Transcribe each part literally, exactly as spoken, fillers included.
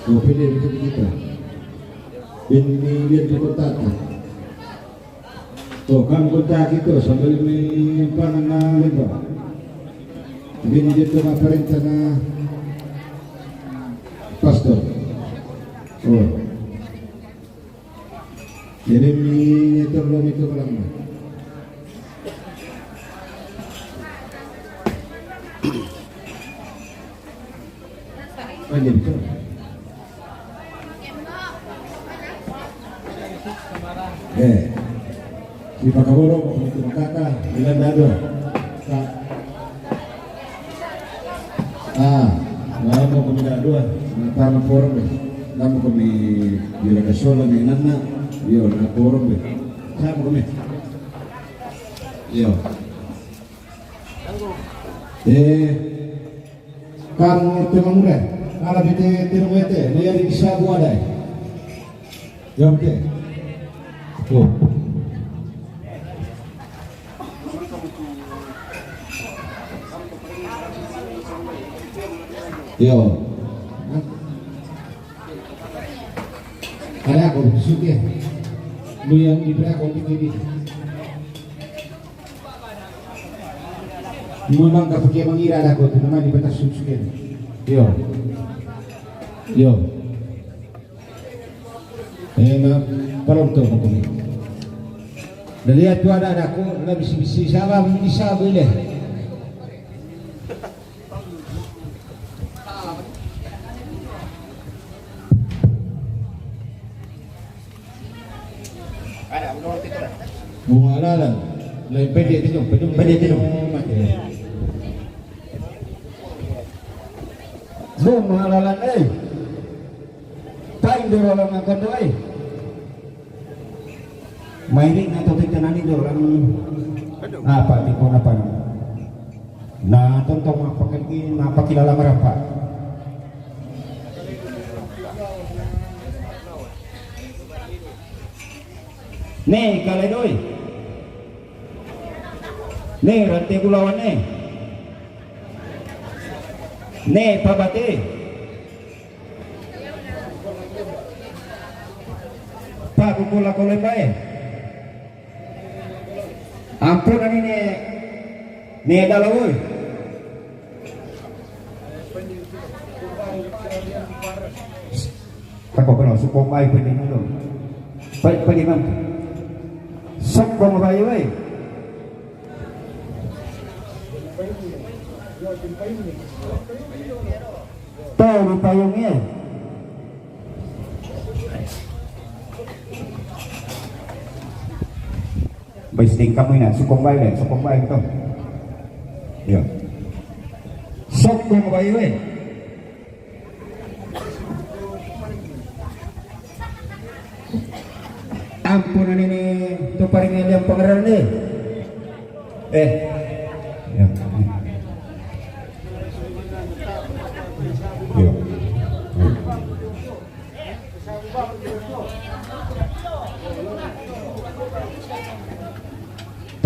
Ko pede betul kita. Ini dia tu kota tu. To, kan kota kita sambil mi pangan na lemba. Ini dia tu perintah na pastor. Oh. Jadi mi itu belum itu belum. Aja betul. Eh, di Pakaboro, di Makaka, di Landado. Sa-, ah, lama kami dah dua, na tama forum deh. Lama kami di Ragasola ni nana, yo, na forum deh. Sama kami. Yo. Eh, kamu itu mamure. Ala bite tiru wete, na yari bisa buadai. Yo, oke. Oh. Yo. Ada aku suke. Lu yang diberi aku di T V. Memang ka pake mangira ada ko tu nama di batas susuken. Yo. Yo. Eh, na, parang to ko ni. Dali atu ada ada ko, na bisi-bisi sala, bisi sala bile. Bunga lalan. Lain pendek tu, pendek, pendek tu. Bunga lalan, eh. Paling dulu lalan makan tu, eh. Mainik na totik tanani dulu lalan. Apa, tipu apa? Na tontong mapakil, mapakilala marapa. Ne, kaledoi. Ne, rante bulawan ne. Ne, pabate. Paku kula kole bae. Ampun ani ne, ne dalo woi. Tako kena sukong bae pwede nilo. Pwede, pwede man. Sukong bae woi. Tau di payung ye. Baik, seding kamu ini, sukong baik deh, sukong baik tu. Ya. Sukong baik weh. Ampun ani ne, tu paring yang pangeran ne. Eh. Ya. Ya.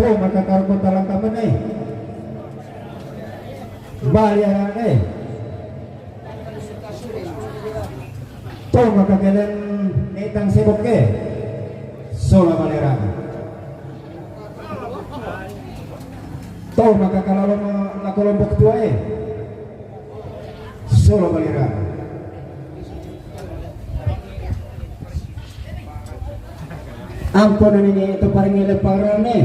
Tu maka tarko talangkaman ne. Baliaran ne. Tu maka kelen netang sebok ke. Sola baliaran. Tu maka kalalo na kolombok tua e. Sola baliaran. Ampun ani ne tu paring leparan ne.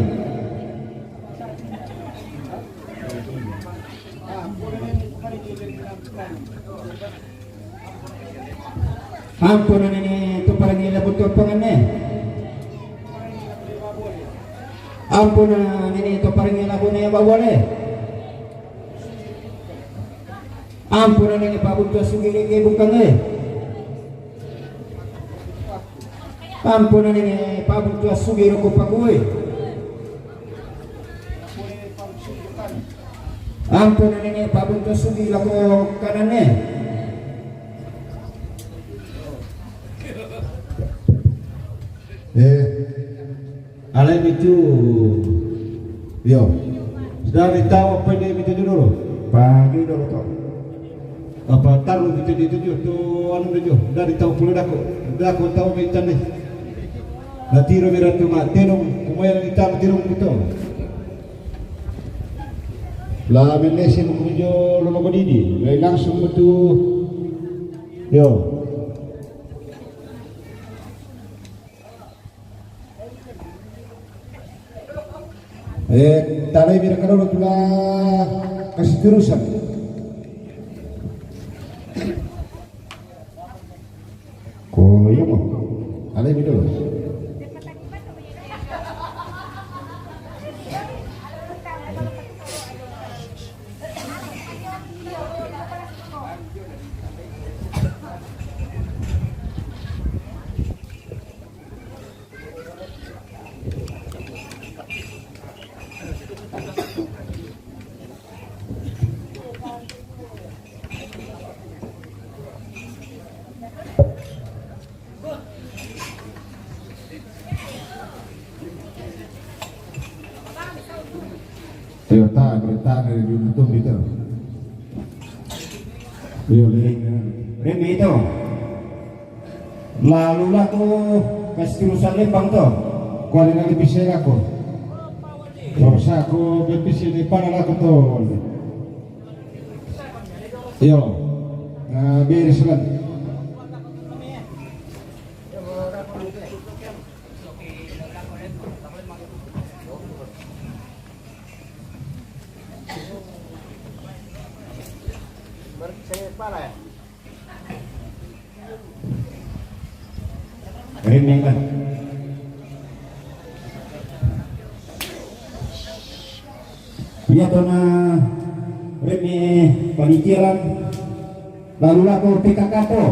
Ampun ani ne tu paring lebu tu pangan ne. Ampun ani ne tu paring lebu ne babole. Ampun ani ne pabuntu sugi reke bukan ne. Ampun ani ne pabuntu sugi roko pakue. Ampun ani ne pabuntu sugi lako kanan ne. Eh. Alai mitu. Yo. Sudah minta apa dia minta tu dulu? Pagi dulu tu. Apa taru kita di tujuh tu anu tujuh dari tau pula dako. Dako tau mi tane. Na tiro mi ratu ma tenong kumaya na itama tiro kuto. La menesi mo kujo lo mo didi. Lai langsung metu. Yo. Eh, talai mi raka dolo tula kasi turusan. Ko iyo mo. Talai mi dolo. Toyota, kereta dari dulu tuh gitu. Iya, Leng. Remi itu. Lalu lah tuh, kasih tulisan lempang tuh. Kuali lagi bisa aku. Terus aku bisa di mana aku tuh. Yo. Nah, beres lah. Rimeng kan. Iya tona reme panitia lan. Lalu lako P K K to.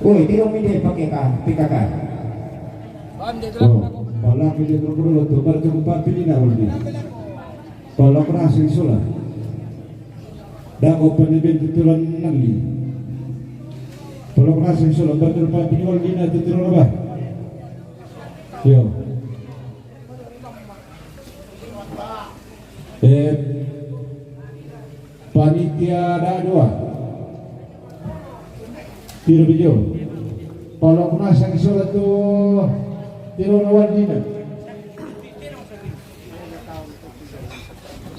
Woi, tiro mi de pake ka P K K. Oh, pala pili terus lo to, baru cukup pili na wali. Pala kurang sing sula. Da ko pene ben tuturan nali. Pala kurang sing sula, baru cukup pili wali na tuturan apa? Yo. Eh, panitia da dua. Tiro bijo. Pala kuna sang isola tu tiro na wal dina.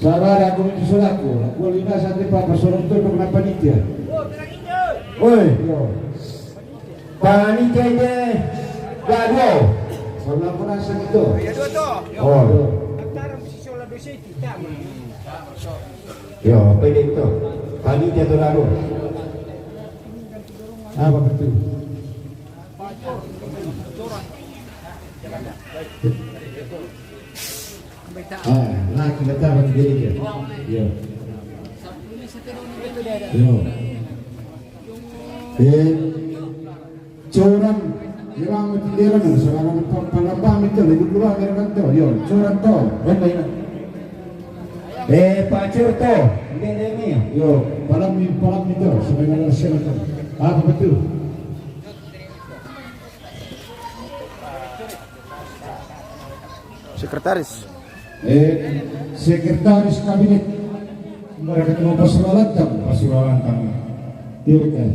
Sabara aku mintu solaku. Aku lina sate papa sorong tu na panitia. Oi, yo. Panitia ite da dua. Pala kuna sang itu. Ya dua to. Oh. Antara musisi ola dua seti tama. Yo, apa dia itu? Panitia tu lalu. Apa betul? Ah, laki letak bagi diri dia. Yo. Yo. Eh, Coran, irang tindera na, sarang pa-, palamba mi to, lagi kurang irang to, yo, coran to, renda ina. Eh, pacur to, ndere mi. Yo, palam mi, palam mi to, sebenarnya sila to. Apa betul? Sekretaris. Eh, sekretaris kabinet. Mereka mau pasuralantang, pasuralantang. Iya, kan?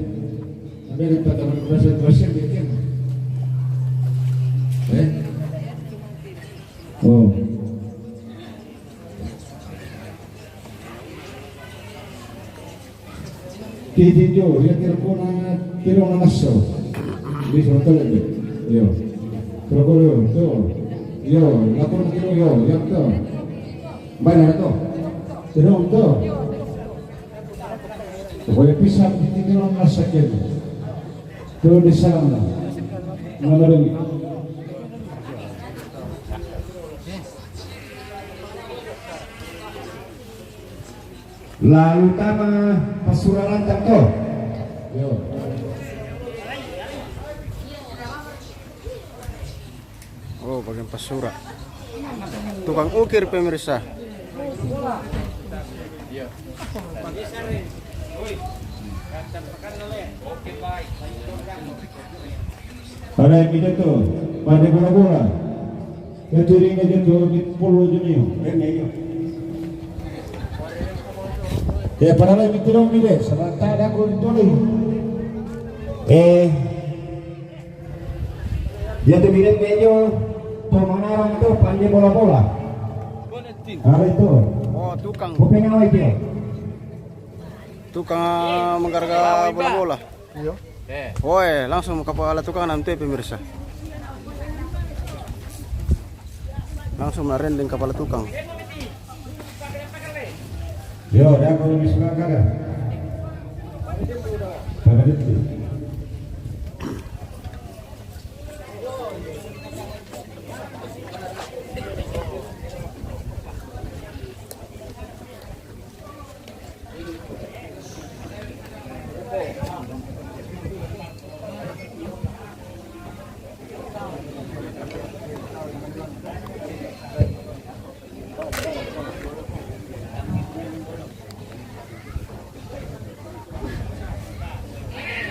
Sampai di pertemuan presiden, presiden bikin. Eh? Oh. Titi jo, ya tiro kona, tiro na maso. Bisa betul ya? Yo. Tiro kona yo, to. Yo, lapor tiro yo, ya to. Banyak to. Tiro to. Boleh pisah titi tiro na maso kena. Tiro di sana. Mana lagi? Lalu tama pasura lantang to. Yo. Oh, bagian pasura. Tukang ukir, pemirsa. Pada yang itu tuh, pada bola-bola. Keturing aja tuh di polo aja nih. Rene yo. Te paralai mi tiro mi de, sama ta da ko tole. Eh, ya te mire mejo, to manarang to pande bola-bola. Are to. Oh, tukang. Ko pena wai te. Tukang manggarga bola-bola. Iyo. Oe, langsung kapala tukang nanti pemirsa. Langsung merendeng kapala tukang. Yo, dah kalau di sebelah kada. Pada itu.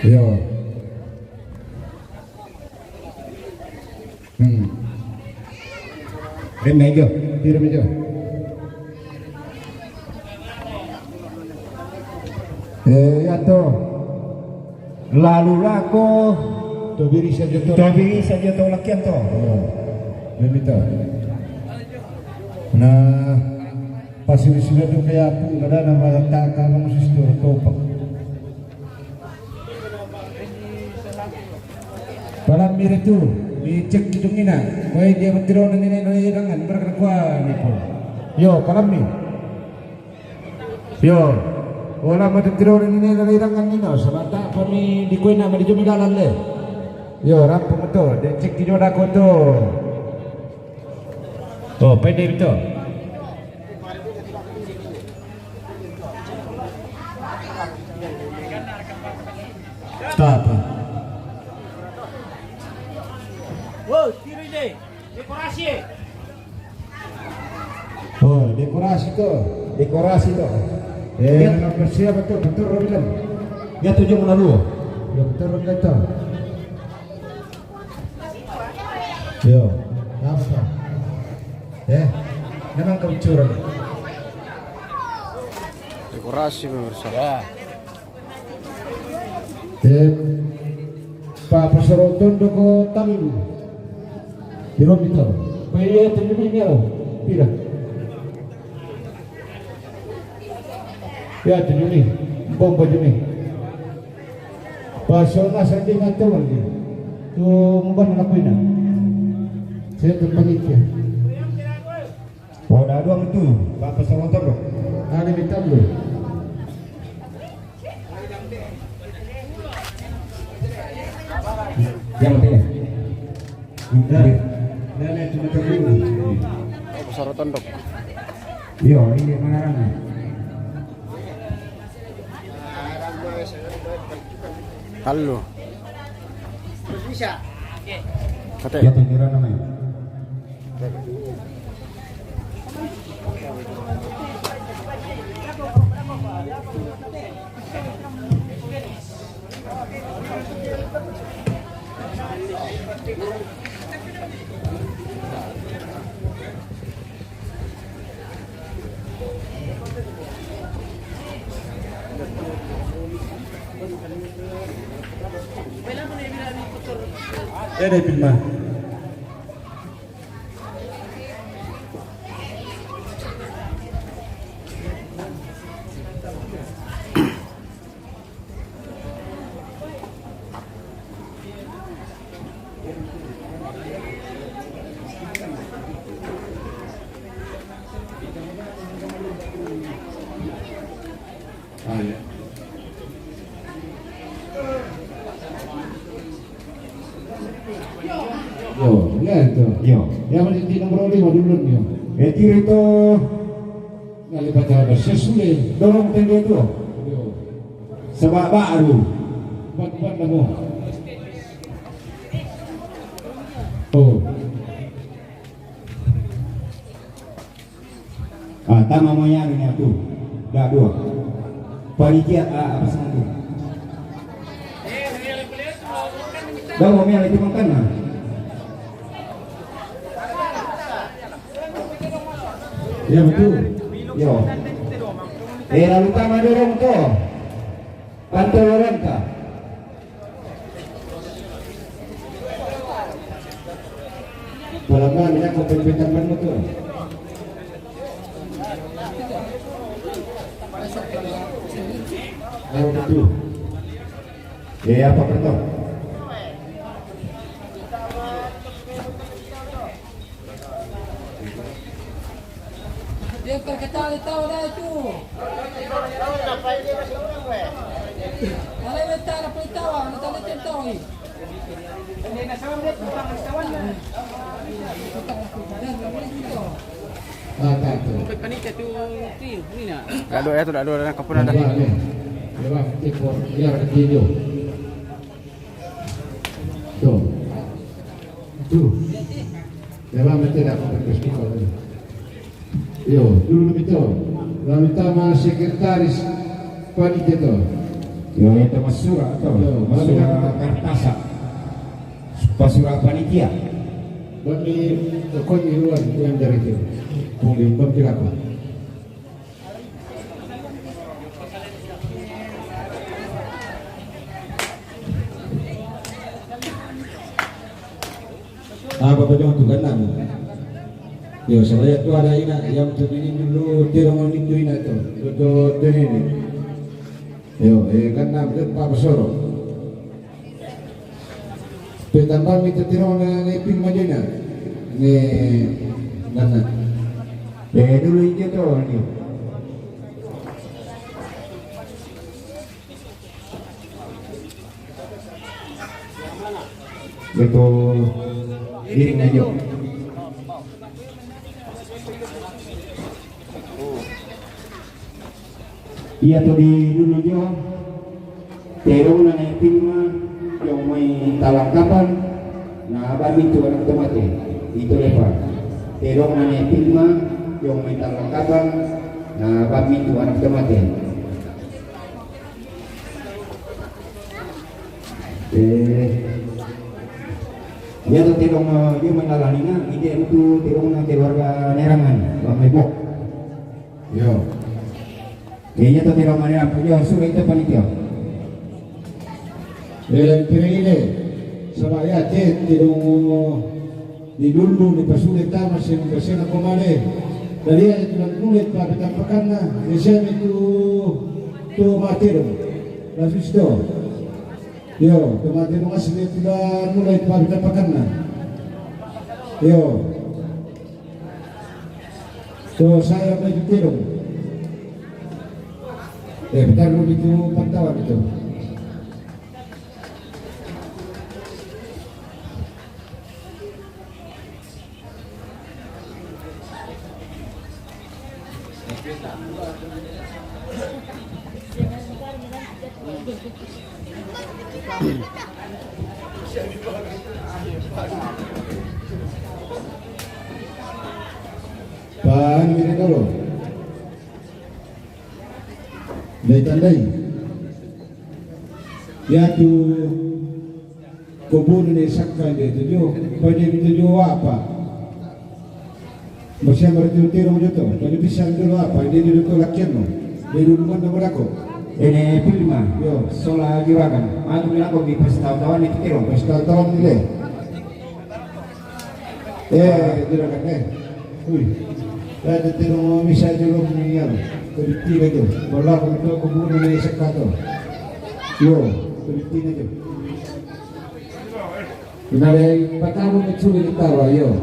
Yo. Hmm. Rem mejo, tiro mejo. Eh, ya to. Lalu lako. Tobiri sajo to. Tobiri sajo to lakian to. Oh. Memito. Nah, pasuri sudah tu kayak apa? Kada nama tak kamu suster topak. Palammi ritu, mi cek kidung ina. Koi dia matiro na nina nalai dangan, berkena kua ni po. Yo, palammi. Yo. Ola matiro na nina nalai dangan nino, sabata kami di koi na madijo mi dalan le. Yo, rampung to, de cek kijo dako to. Oh, pede to. Tapa. Wow, tiro ide. Dekorasi. Oh, dekorasi to. Dekorasi to. Eh, ya. Nama persiapan to, betul Robilan. Ya, tujuh mana dua. Ya, betul Robilan to. Yo, apa? Eh, memang kau curang. Dekorasi pemirsa. Ya. Eh, Pak Pasoro Tondo ko talu. Kilo mito. Pak iya tadi ni lo. Pira. Ya, tujuni. Bom bajuni. Pasal na sandi mata lagi. Tu muban na kuina. Saya tempat itu. Oh, dah dua metu. Bapak sama tu. Ada minta dulu. Yang penting. Udah. Udah, udah, cuma tunggu. Pasar Tondok. Iyo, ini mengarang. Halo. Kata. Ya, tunjuran namanya. Ada filmnya. Ah, ya. Yo, ya itu. Yo. Ya, masih di nomor lima dulu, yo. Eh, kiri to. Ngali baca bahasa Sule. Dorong tende tu. Yo. Sebab baru. Bat-bat lama. Oh. Ah, tama mo yan ni aku. Dah dua. Panitia, ah, apa sana tu? Dah mo yan itu makan, ah. Ya, betul. Ya. Eh, lalu tama dorong to. Pantai Waranta. Palama mina ko pempetan ban motor. Ayo, betul. Ya, ya, apa kertas? Dia perkecil tahu dah itu. Kalau letak apa tahu, letak letak tahu ni. Ah, tak tu. Kalau ya tu dah ada orang kapur dah. Lepas ni, lepas tipu, biar ketidur. Tu. Tu. Lepas mesti dah kapur ke sekolah ni. Yo, dulu begitu. Lalu tama sekretaris panitia tu. Yo, itu masura tu. Yo, masura kertas. Pasura panitia. Bami tokon di luar yang dari itu. Kung di pagkira ko. Ah, Papa John tu kan nami. Yo, saya tu ada ina, yang tu ini dulu, tiada orang itu ina tu. Tu, tu, tu ini. Yo, eh, kan nami tu Papa Soro. Pe tambah mi tu tiada orang ni pin majena. Ni, nana. Eh, dulu itu tu ni. Betul. Ini aja. Iya to di dulu jo. Terong na ne pilma, yang mai talangkapan, na ba mitu anak tomate. Itu lepa. Terong na ne pilma, yang mai talangkapan, na ba mitu anak tomate. Eh, ya to terong, eh, yo mai lalanina, ide itu terong na keluarga nerangan, ba mai bok. Yo. Kayaknya to terong mana apa yo, suruh itu panitia. Eh, lain kira ini, sama ya, cek, terong di dulu ni pasulit tama sin, sin ako mali. Dari ya, itu lang kulit, pa, pitapakan na. Ni siya may tu, tu matiro. Lasus to. Yo, tu matiro nga sila tu lang mulay, pa, pitapakan na. Yo. So, saya may tu tirong. Eh, bentar dulu itu pantauan itu. Pan, mira dulu. Dai tandai. Ya tu kubun ni sakka de tuju. Pada tuju apa? Masih berarti tirong juto. Pada bisa dulu apa? Dia dulu tu lakian no. Dia dulu mana berlaku? Ini filma. Yo. Sola juragan. Matu berlaku di pesta tawan itu tirong. Pesta tawan ni le. Eh, juragan, eh. Ui. Ada tino misa aja lo meninggal. Kedikti aja. Bola untuk kubur ni sekato. Yo, kedikti aja. Inalai patamu mencuri ketawa, yo.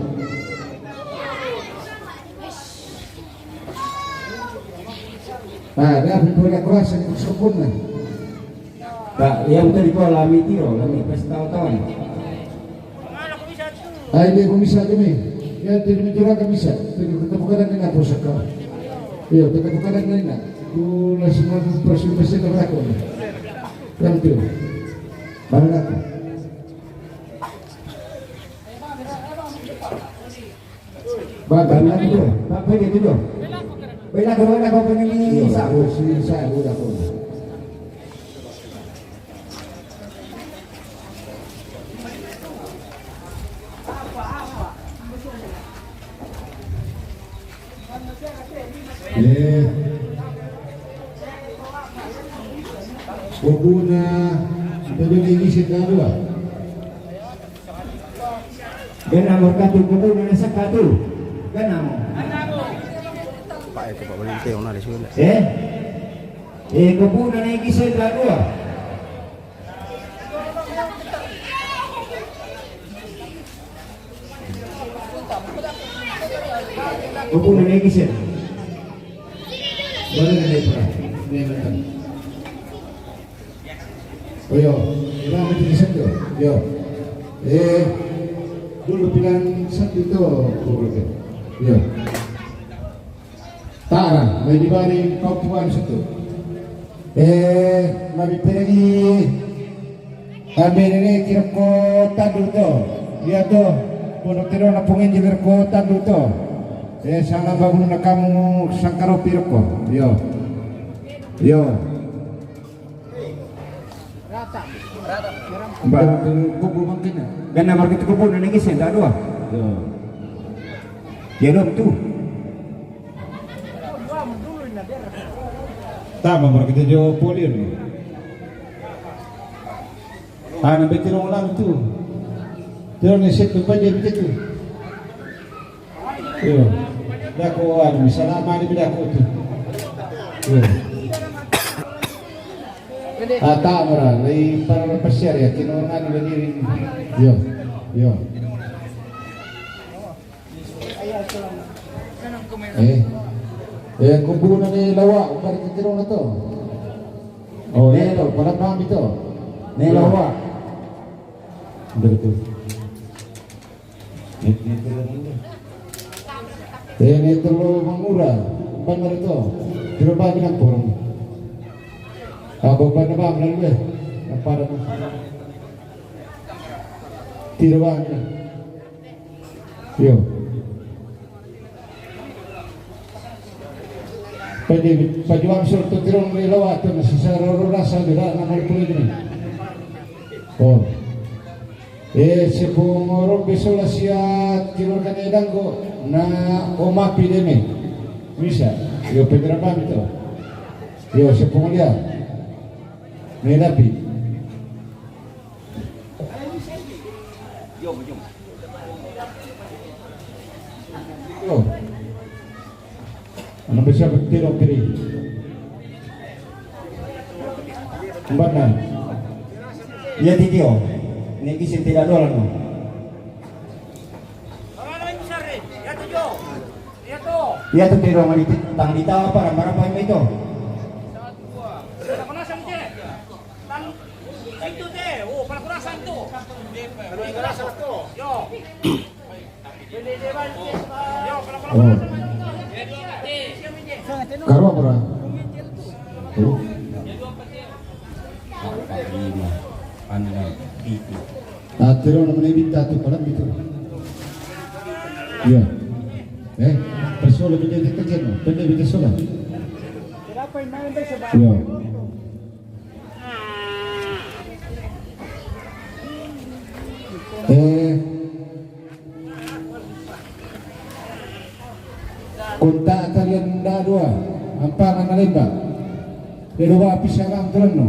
Ah, dah, pun nak keras, aku sempurna. Ba, yang tadi ko lami tiro, lami pesta tawan. Ai, de ko misa kami. Ya, tadi mencurang kami misa. Tadi ketemu kadang ni nak pusaka. Iya, tadi ketemu kadang ni nak. Tu nasi mau persu pesta ke berlaku. Yang tu. Mana aku? Ba, ba, na dito. Ba, pwede dito. Ba, na, ba, na, ba, pwede ni Iya, isa. Ba, si isa, wala ko. Eh. Kobuna Bajone Gise Dadua. Ganna' mo katu kobuna na saka tu. Ganna' mo. Pa'e ko pa'balintei ona le sule. Eh? Eh, kobuna na Gise Dadua. Kobuna na Gise. Boleh na ipra. Ni matan. Oh, yo. Ila mati di satu. Yo. Eh, dulu bilang satu itu. Yo. Tara, mai di bari kau puan satu. Eh, mai di pergi. Ambil ini kira ko tandu to. Iya to. Kono kira na pungin di ko tandu to. Eh, sana babu na kamu sangkaro pirko. Yo. Yo. Ba kubu mangkina. Ganna' markita kubu na nangis ya, tak dua. Ya. Ya dong tu. Tama markita jo polion. Ana betul orang tu. Terus ni situ pun dia begitu. Iyo. Dako anu, salama ni dako tu. Iyo. Ata mura, lai para pasiar ya, kino ngani banirin. Iyo. Iyo. Eh. Eh, kubu na ni lawa, ubar kikiro na to. Oh, ne to, pala paham ito. Ne lawa. Betul. Ini telu mangura, bandar itu. Tira bagi na porong. Apa bandar bang lalu eh. Apa ada? Tira bagi. Yo. Pwede, pwede bang sure to tirong may lawa to na sisararo rasa dira na malipuli dini. Oh. Eh, sepung orong besola siat kilor kane danggo na omapi deme. Misa, yo pegera pamito. Yo sepung lia. Medapi. Yo. Ano ba siya pagtiro kiri? Mbana. Iya titio. Negi sentira dola no. Iya tu tiro mali tang ditawa para marapa ito. Itu te, oh, pala kurasan tu. Yo. Oh. Karo apa? Oh. Apa lima, enam, itu. Ah, tiro na mani bita tu pala bita. Iya. Eh, pasola bita di kajen, pende bita sola. Iya. Eh, kontak talian dadua, ampangan na lemba. Dadua pisalang tulanno.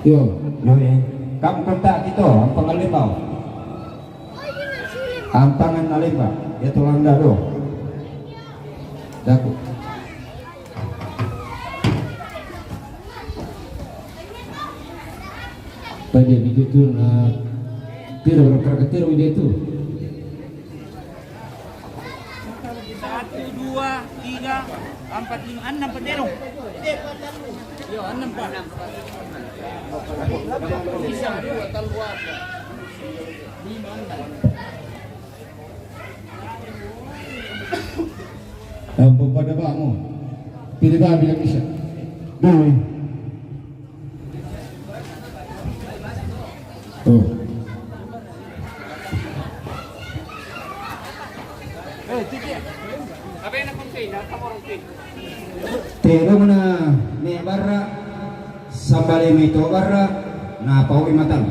Yo. Yo, eh. Kam kontak kito, ampangan lemba. Ampangan na lemba. Ya tulang dadua. Daku. Pwede begitu na tiro berkara tiro ide itu. Satu, dua, tiga, empat, lima, enam, Pak Terong. Yo, enam, Pak. Bisa, dua, telu, apa? Lima, enam. Ampun pada bamo. Pilih babi yang bisa. Doi. Oh. Tedong na ne barra, sambale meto barra, na pau imatan.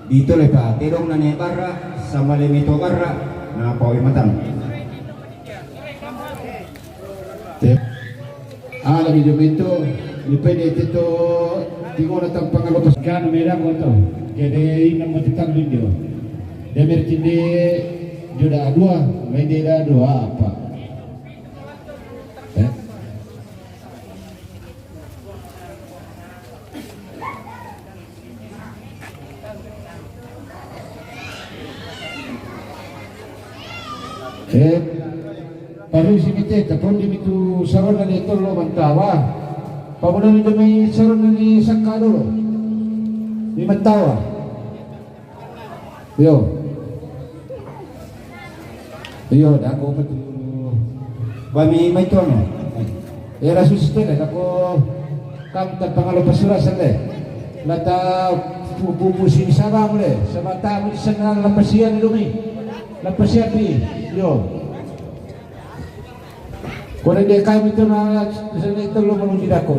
Dito lepa, tedong na ne barra, sambale meto barra, na pau imatan. Ala mi jomento, Dipede teto tingona tampangalo pas gana meda koto. Kede ina mo tetan lindio. Demer tinde joda dua, mende da dua apa? Eh? Eh, parisi mi te, tapondi mi tu sarona ni tolo mantawa. Pamuna mi demi sarona ni sakka dolo. Ni mantawa. Yo. Iyo, dako patu. Bami mai tono. Era susi tele, dako kam ta pangalo pasura sele. Lata pupu sini sama mule. Sama tamu di sana lapasian dumi. Lapasian pi. Yo. Kore de kami to na sene to lo manuji dako.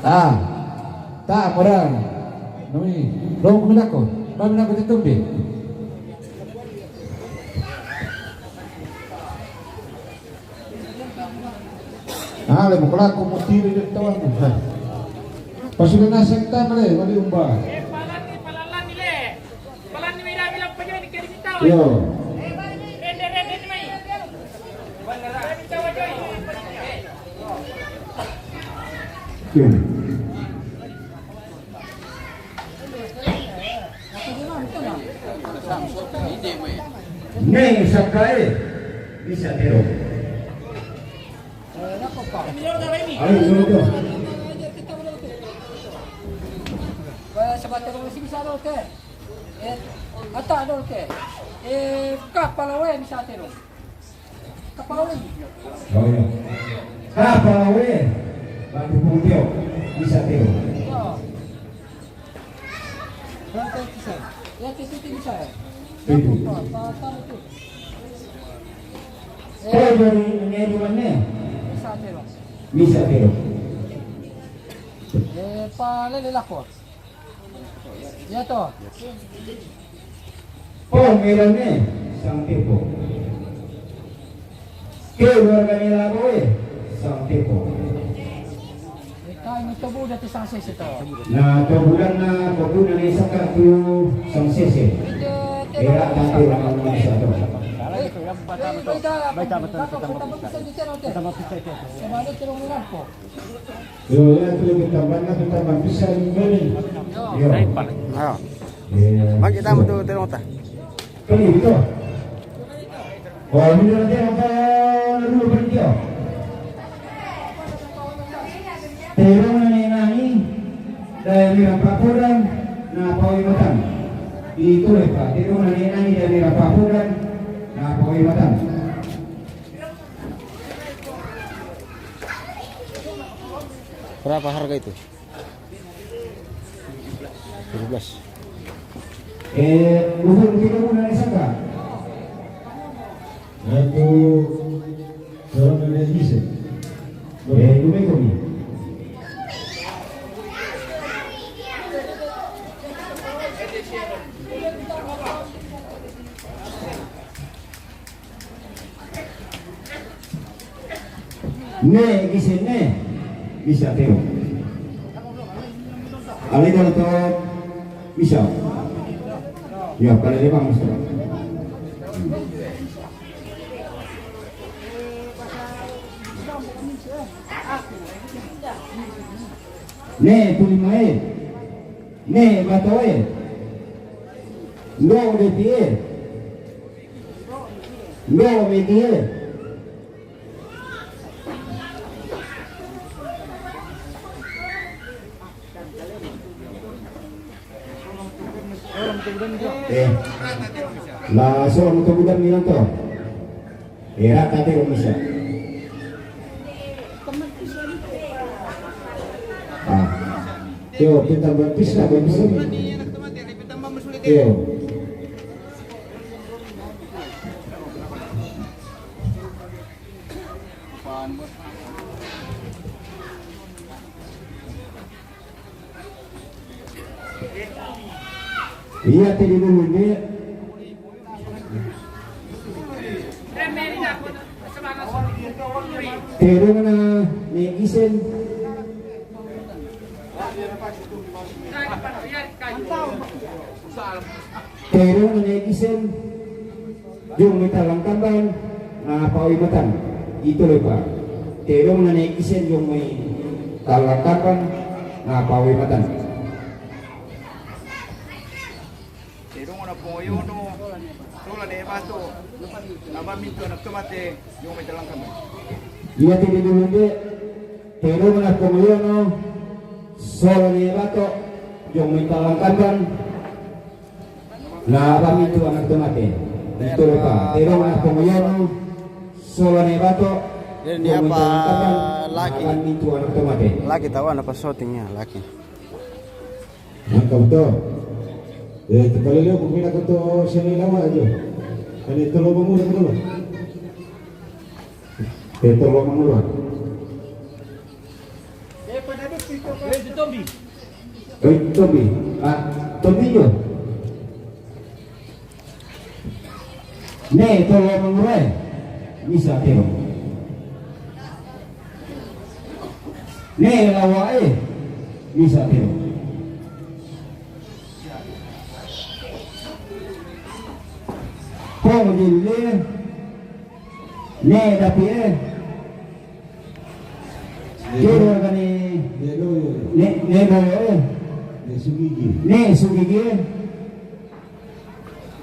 Ah. Ta morang. Nami. Lo kami dako. Kami dako tetumbi. Ah, le mukula ko mutiri de tawang. Pasudah nasek ta male wali umba. Yo. Yo. Ne sakae bisa tero. Ayo, tero. Ata dol ke. Eh, kapala we bisa tero. Kapala we. Oh, iya. Kapala we. Batu pungkio. Bisa tero. Ya, itu, itu bisa ya. Itu. Apa, apa, apa itu? Kau dari ini di mana? Bisa tero. Bisa tero. Eh, pa lele lako. Ya to. Po merone sangtepo. Ke wargane laboe sangtepo. Eka ini tobu dati sangsese to. Na tobudan na tobu na ne saka tu sangsese. Era tante na sato. Baita, baita, baita, baita. Sebalik terus. Yo, ya, tu lebih tambah, lebih tambah bisa ni. Yo. Ayo. Iya. Bagi tamu tu terong ta. Kali itu. Oh, ini nanti apa dulu panitia? Terong nani nani dari Rapapodan na Pawi Matan. Itu lepa. Terong nani nani dari Rapapodan na Pawi Matan. Berapa harga itu? Tujuh belas. Eh, lupa kita guna saka. Aku orang dari Indonesia. Eh, lupa kami. Ne, gise ne, bisa teo. Ale kalau to bisa. Ya, kalau dia bang, bisa. Ne, tulimae. Ne, batoe. Ndo, depie. Ndo, medie. Eh, la so mo to budan mi nanto. Era tate ko misa. Ah. Yo, kita berpisah, berpisah. Yo. Iya, tadi dulu dia. Terong na ne isen. Terong na ne isen. Yung may talang tamban na pawi matan. Ito le pa. Terong na ne isen yung may talang tamban na pawi matan. Terong na pongoyono, sola ne bato, na ba mintu anak tomate, yung may talang tamban. Iya tini dulu de, terong na pongoyono, sola ne bato, yung may talang tamban, na ba mintu anak tomate. Ito le pa, terong na pongoyono, sola ne bato, Ini yung may apa talang tamban, laki? Na ba mintu anak tomate. Laki tawa na pa shooting niya, laki. Mantap to. Eh, tepalele ko mina ko to sini lawa aja. Kani tolo mangura ko tolo. Eh, tolo mangura. Eh, Tombi. Eh, Tombi. Ah, Tombi yo. Ne tolo mangura e, misa tero. Ne lawa e, misa tero. Kong dille, ne dapi e. Kero kani ne, ne doyo e. Ne sugigi. Ne sugigi e.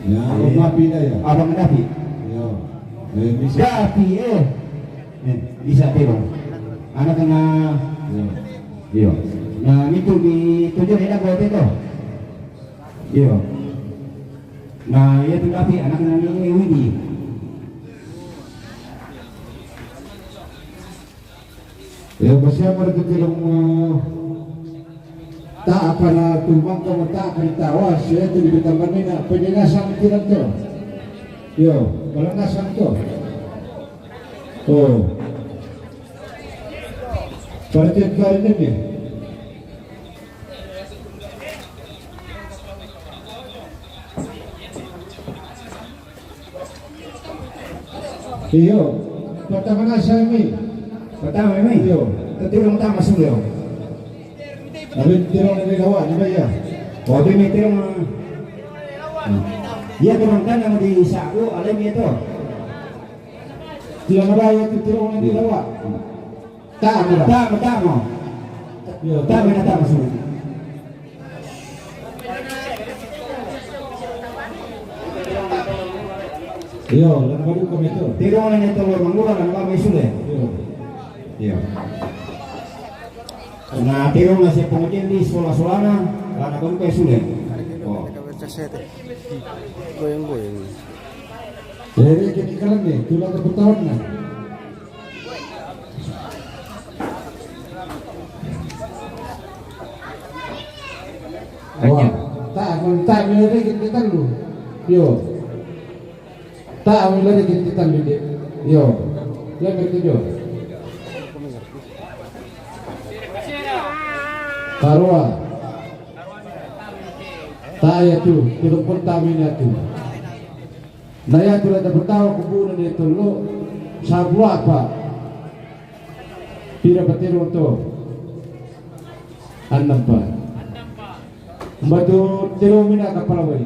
Ya, abang Dapi dah ya. Abang Dapi. Ya. Eh, bisa. Dapi eh. Eh, bisa tero. Anak na. Ya. Iyo. Na mitu mi tujuh eda bote to. Iyo. Na iya tu Dapi anak na ni Widi. Ya, basi apa tu tirong, eh, ta apa na tumbang ka ta apa na tawa, saya tu di tamban ni na penyenasan tirong tu. Yo, balangasan tu. Oh. Para tu kali ni ni. Iyo. Pertama na sa mi. Pertama mi. Iyo. Ketirong tama sudah. Tapi tirong ni lawa ni ba ya. Oh, tu ni tirong. Iya, tirong kan yang di saku, alai mi itu. Tirong ba ya tu tirong ni lawa. Tama, tama, tama. Yo, tama na tama sini. Yo, lana badu kami tu. Tirong na ito mangura na kami sule. Yo. Yo. Na tirong na siya pangudin di sekolah-sekolah na, lana kami kaya sule. Oh. Goyang-goyang. Jadi kita kalan ni, tulang keputawan na. Wah, ta, ta mi lari kit kitan lu. Yo. Ta mi lari kit kitan lu de. Yo. Yo, betul yo. Karua. Ta ya tu, tu pun ta mi na tu. Na ya tu la ta petawa kubuna de tolo, sabua pa. Pira pa tirong to? Anam pa. Batu tirong mina kapala wai.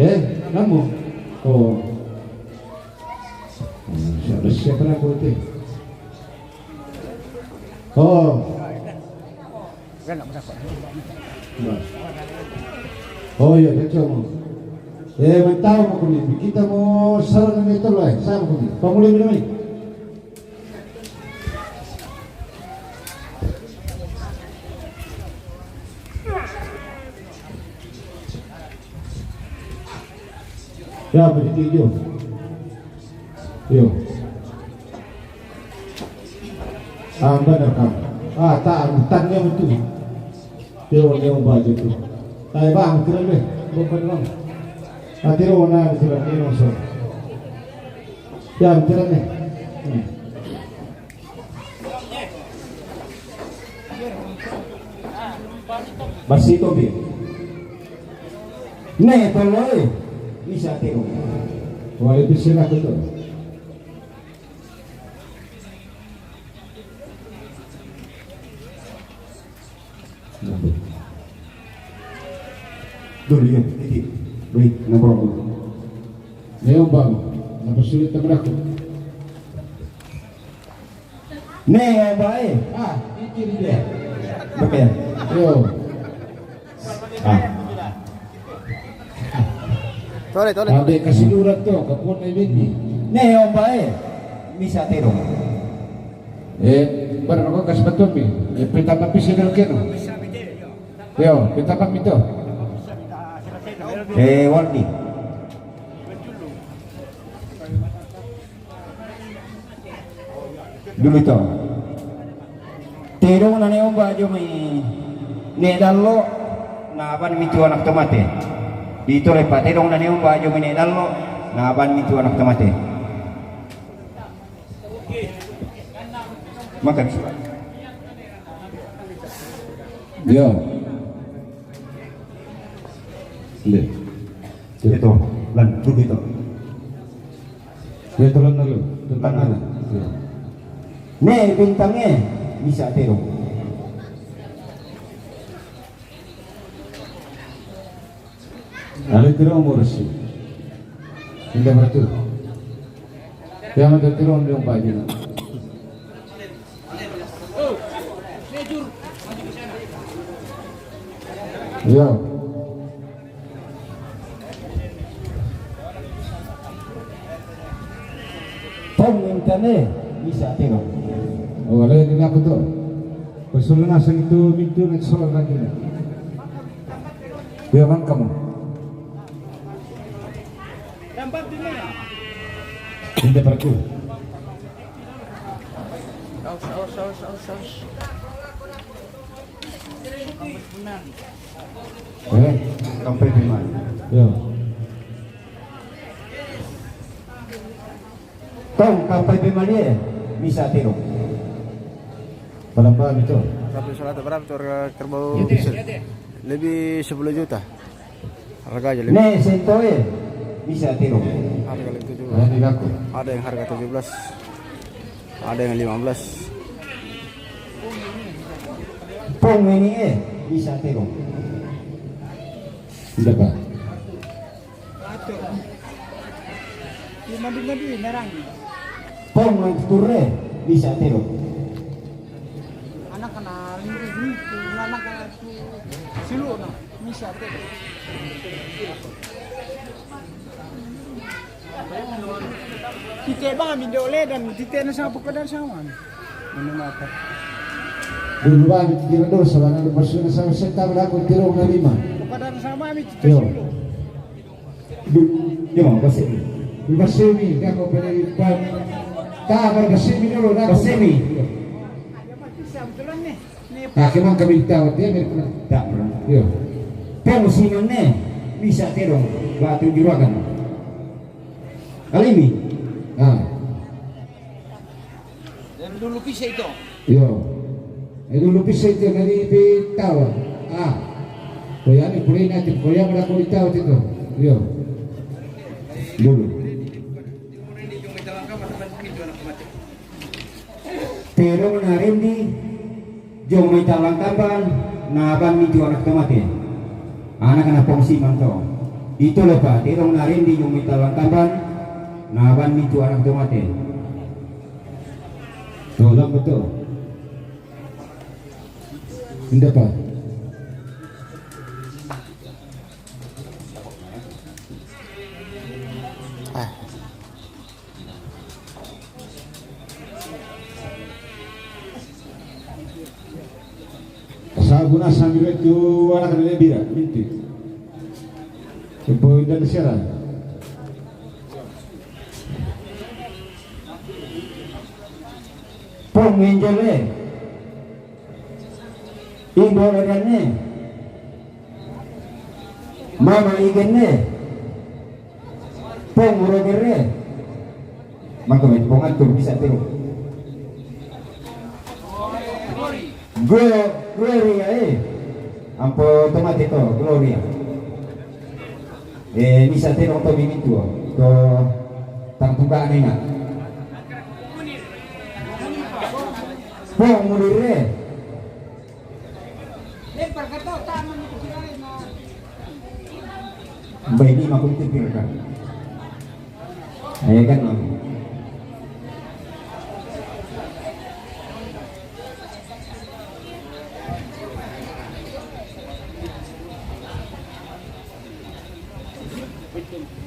Eh, namu? Oh. Hmm, siapa, siapa nak buat tu? Oh. Oh, iya, betul. Eh, mentau mo kuni. Kita mo sarang ni tolo, eh. Sama kuni. Pamuli mi na mi. Ya, begitu yo. Yo. Ah, benar kan. Ah, ta, tanya betul. Yo, yo, baju tu. Tai bang, kira le. Bukan bang. Ati ro na, kira ni no so. Ya, kira ni. Hmm. Basito bi. Ne tolo e. Bisa tero. Wale bisina kuto. Dulu, iya, titik. Baik, nomor dulu. Ayo, Bang. Apa sulit teman aku? Ne omba e. Ah, ini dia. Oke. Yo. Ah. Tole, tole. Ade kasi lura to, kapon na ibini. Ne omba e. Misa tero. Eh, barang ko kasi patumbi. Eh, pita papi si dal keno. Yo, pita papi to. Eh, Waldi. Dulu to. Tedong na ne omba jo mai ne dallo, na aban mi tu anak tomate. Ito lepa tedong na ne omba jo mai ne dallo, na aban mi tu anak tomate. Makan. Yo. Nde. Ito, lan, dulu ito. Ito lan dulu. Tentang mana? Yo. Ne bintang e, misa tero. Ale tero morsi. Inda bertu. Yang ada tero yang bajina. Yo. Pong intane bisa tero. Oh, ale di na kuto. Pasulna sang itu mintu na soal lagi. Yo, man kamu. Inda bertu. Aus, aus, aus, aus, aus. Eh, kampai pemali. Yo. Tong kampai pemali e, misa tero. Padang Bami to. Tapi salah tu berapa tu harga kerbau? Lebih sepuluh juta. Harga aja lebih. Ne sento e, misa tero. Harga lebih tujuh belas. Ada yang laku. Ada yang harga tujuh belas. Ada yang lima belas. Pong ini e, misa tero. Inda pa. Madu-madu nerang. Pong yang turre, misa tero. Anak kena lingkup itu, anak kena silu na, misa tero. Tite ba mi dole dan tite na sa pukadar sama. Ano mata? Dulu ba mi tite na dosa, ba na dosa na sa seta ba ko tiro na lima. Pukadar sama mi tite. Yo. Yo, basemi. Basemi, kako pele pa. Ta ba basemi dulu na. Basemi. Ah, kemang kami tahu dia mirip. Tak pernah. Yo. Pong siman ne, misa tero, batu juragan. Alimi. Ah. Dari dulu bisa itu. Yo. Eh, dulu bisa itu dari pitawa. Ah. Koyani kulina tim koyang ada kulitawa itu. Yo. Dulu. Tero na rendi jo mai talang tamban, na aban mi tu anak tomate. Anak na pong siman to. Ito lepa, tero na rendi jo mai talang tamban, na aban mi tu anak tomate. Tolong betul. Inda pa. Ah. Sabuna sambil itu anak dari bira, minti. Ibu Indonesia lah. Pong menjele. Ibu Indonesia. Mama igenne. Pong rogere. Maka mai pong atur bisa tero. Glo-, Gloria e. Ampo tomate to, Gloria. E, bisa tero to mimi tuo. To tampuka nena. Pong mulire. Lempar ke to, tangan itu kira na. Aku itu direkam. Ayo kan, Om.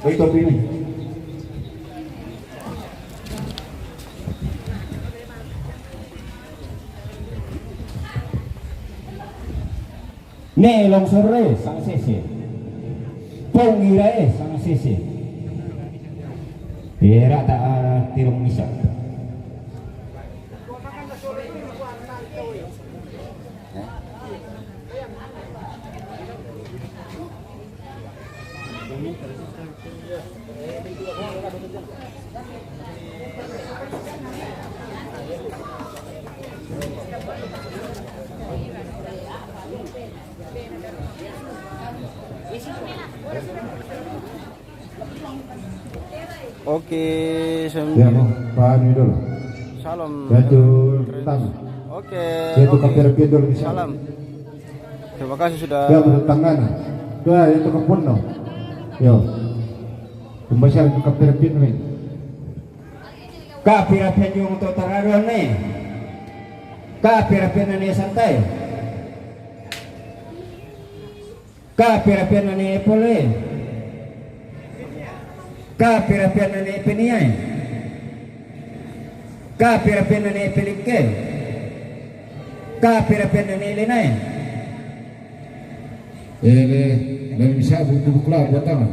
Oi, topi ini. Ne longsor e sang sese. Pong ira e sang sese. Era ta, ah, tilong misa. Oke, sem- Ya, mau, Pak Anu dulu. Salam. Satu, tang. Oke, ya, itu oke. Kapir pidol bisa. Salam. Terima kasih sudah. Ya, bertangan. Ya, itu kepun, no. Yo. Pembesar itu kapir pin, nih. Kapir apa yang untuk tararon, nih? Kapir apa yang santai? Kapir apa yang pole? Kapir apa yang peniai? Kapir apa yang pelike? Kapir apa yang lenai? Ele, lalu bisa butuh kula buat apa?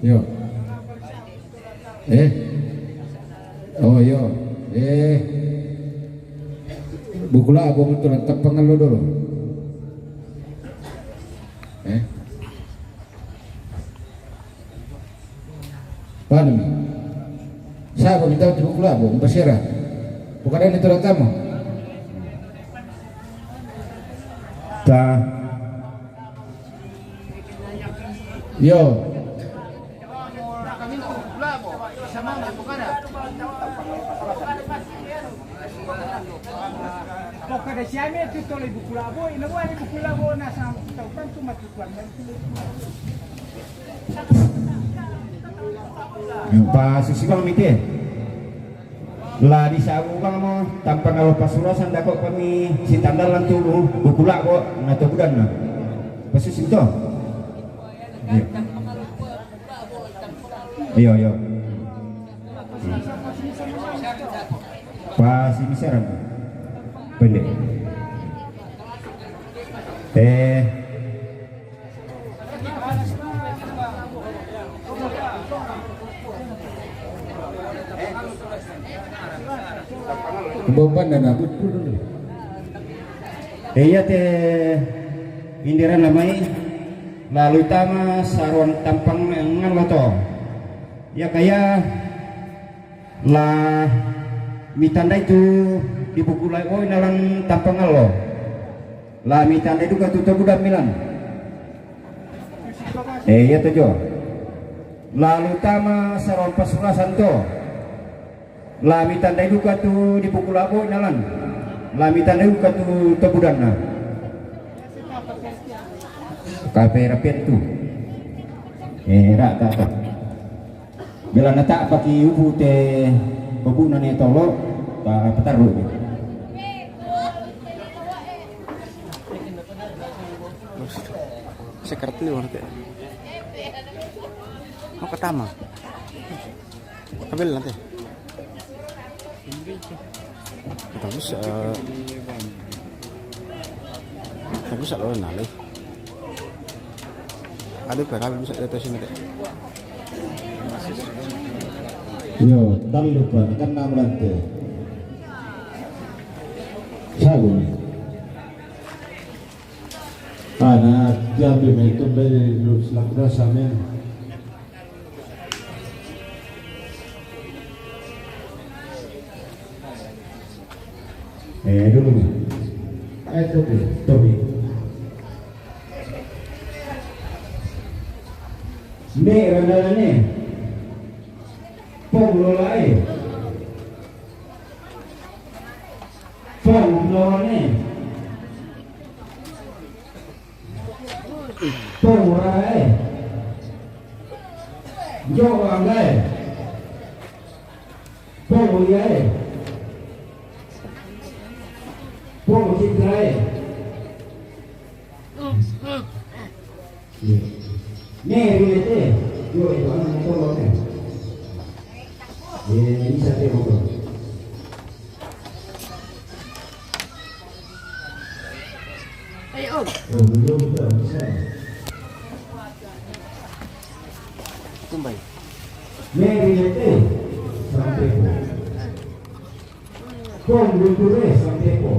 Yo. Eh? Oh, yo. Eh. Bukula apa betul? Tepengan lo dulu. Eh? Panu. Sa ko mita ti bukula bo, basera. Bukan ini tulang tamu. Ta. Yo. Kada siami tu tole bukula bo, ina bo ani bukula bo na sa tau tantu matutuan. Pasisibang mite. La di sabu bang mo, tampang alo pasurasan dako kami si tandal lantu bukula bo na tobudan na. Pasisibang to. Iyo. Iyo, iyo. Hmm. Pasimisaran. Pendek. Eh. Boban dan abut pun. Iya te indiran namai lalu tama saruan tampang ngan loto. Ya kaya La mitandai tu di bukula oi nalan tampang alo. La mitandai duka tu tobudan milan. Eh, iya tu jo. Lalu tama saruan pasurasan to. La mitandai duka tu di bukula oi nalan. La mitandai duka tu tobudan na. Kape rapian tu. Eh, ra ta ta. Bila na ta paki ubu te ubu na ne tolo, ta pataru. Sekarang ni orang te. Mau ketama. Ambil nanti. Bagus, eh, bagus, eh, lo nale. Ada berapa bisa di atas ini, Kak? Yo, tal lupa, kan enam lantai. Sagu ni. Ana, tiap di metu be lu selak dah samen. Eh, dulu. Eh, Tobi, Tobi. Ni, randana ni. Pong lola e. Pong lola ni. Pong lola e. Yo, anggae. Pomo liae. Pomo kitrae. Ye. Ne rilete. Yo, itu anak motor lo ne. Ye, bisa te motor. Ayo. Oh, belum, belum bisa. Tumbai. Ne rilete. Sampai po. Pom luture sampai po.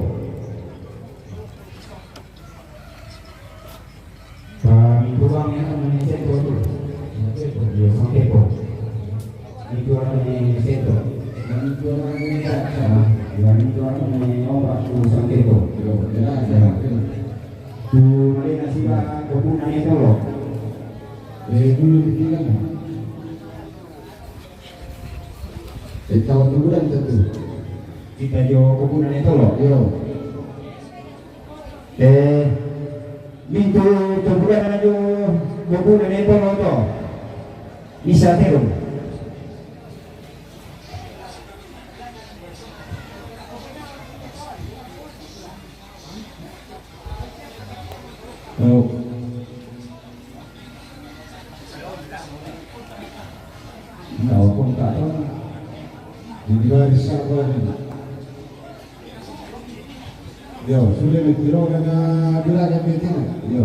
Kami pulang ya, sama ni sentro tu. Dia sampai po. Itu orang ni sentro. Kami pulang ni tak sama. Kami pulang ni orang tu sampai po. Ya, ya. Tu mali nasi ba, kopu nani tolo. Eh, dulu kita kan. Eh, kawan tu bulan tentu. Kita jo kopu nani tolo. Yo. Eh, mintu to bulan ajo kopu nani tolo to. Bisa terum. Oh. Nah, walaupun tak tahu. Di luar sabar. Yo, sudah ni kira kena bilang yang penting. Yo.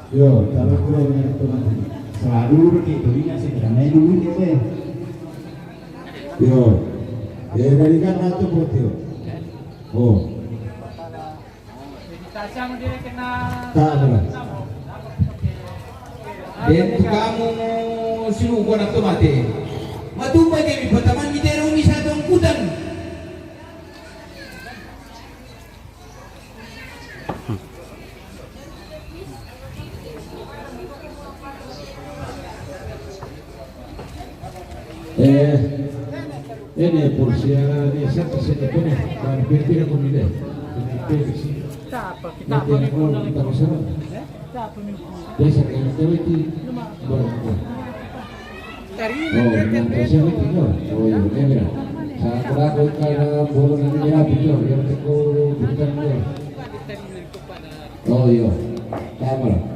Yo, kalau kira kena tu nanti. Selalu begitu, ini sih, karena ini duit ya, Bang. Yo. Ya, dari kan nanti buat yo. Oh. Tak, salah. Dentu kamu sinuko na tomate. Matumba kemi pataman mi tero mi sa tongkutan. Eh, ini Porsia ni siapa sih tu ni? Dan pira-pira kau ni deh. Ini pira sih? Kita apa? Kita apa ni? Kita apa ni? Desa kaya teweti. Baru. Oh, yang Porsia itu no. Oh, iya, ini mira. Saya kurang kau kalau boleh ni ya, betul. Yang aku bukan dia. Oh, iya. Sama.